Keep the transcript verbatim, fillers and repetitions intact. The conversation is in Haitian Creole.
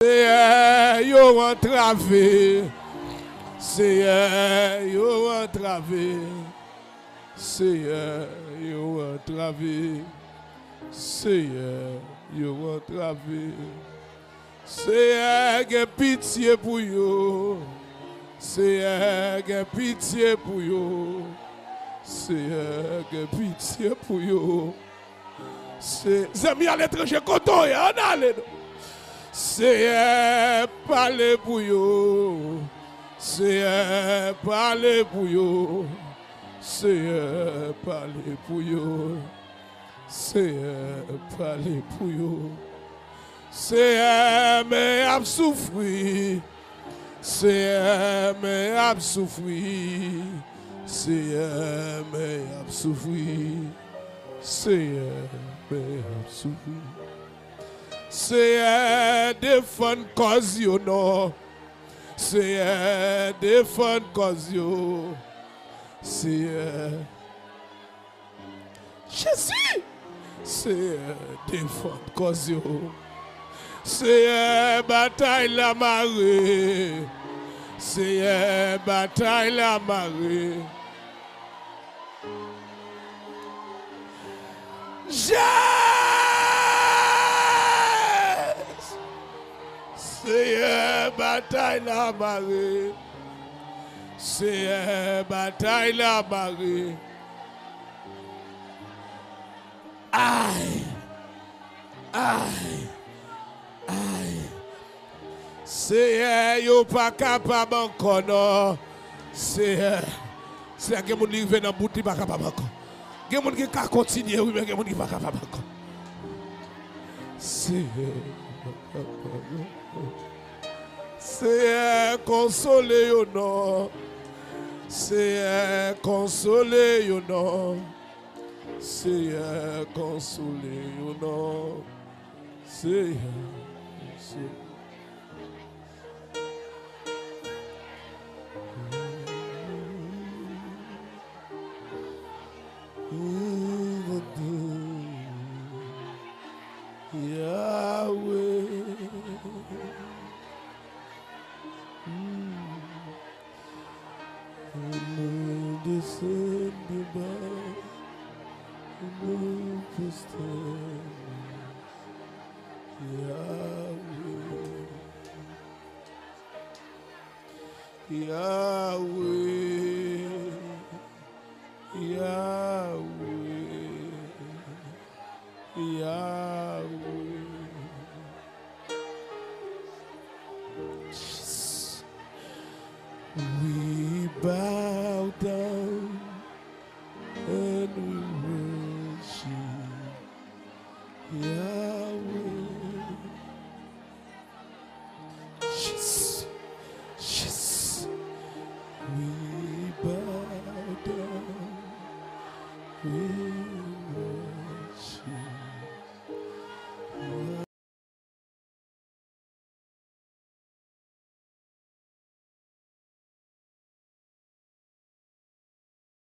Seyè, yo antrave. Seyè, yo antrave. Seyè, yo antrave. Seyè, yo antrave. Seyè, gen pitye pou yo. Seyè, gen pitye pou yo. Seyè, gen pitye pou yo. Se, zanmi aletranje, kote w ye? Ann ale non. Seyè, pale pou yo. Seyè, pale pou yo. Seyè, pale pou yo. Seyè, pale pou yo. Seyè, men y ap soufri. Seyè, men y ap soufri. Seyè, men y ap soufri. Seyè, men y ap soufri. Seyè, defann kòz yo non. Seyè, defann kòz yo. Seyè, Jezi! Seyè, defann kòz yo. Seyè, batay la mare. Seyè, batay la mare. Jezi! Seyè, batay la mare. Seyè, batay la mare. Ay! Ay! Ay! Seyè, yo pa kapab ankò non. Seyè, Seyè, gen moun li rive nan bout, li pa kapab ankò. Gen moun ki ka kontinye, wi, men gen moun ki pa kapab ankò. Seyè, Seyè, konsole yo non. Seyè, konsole yo non. Seyè, konsole yo non. Seyè, konsole. Yahweh. Mm. Nou desann pi ba, nou pwostène. Yahweh, Yahweh, Yahweh. Yahweh. Jesus. We bow down and we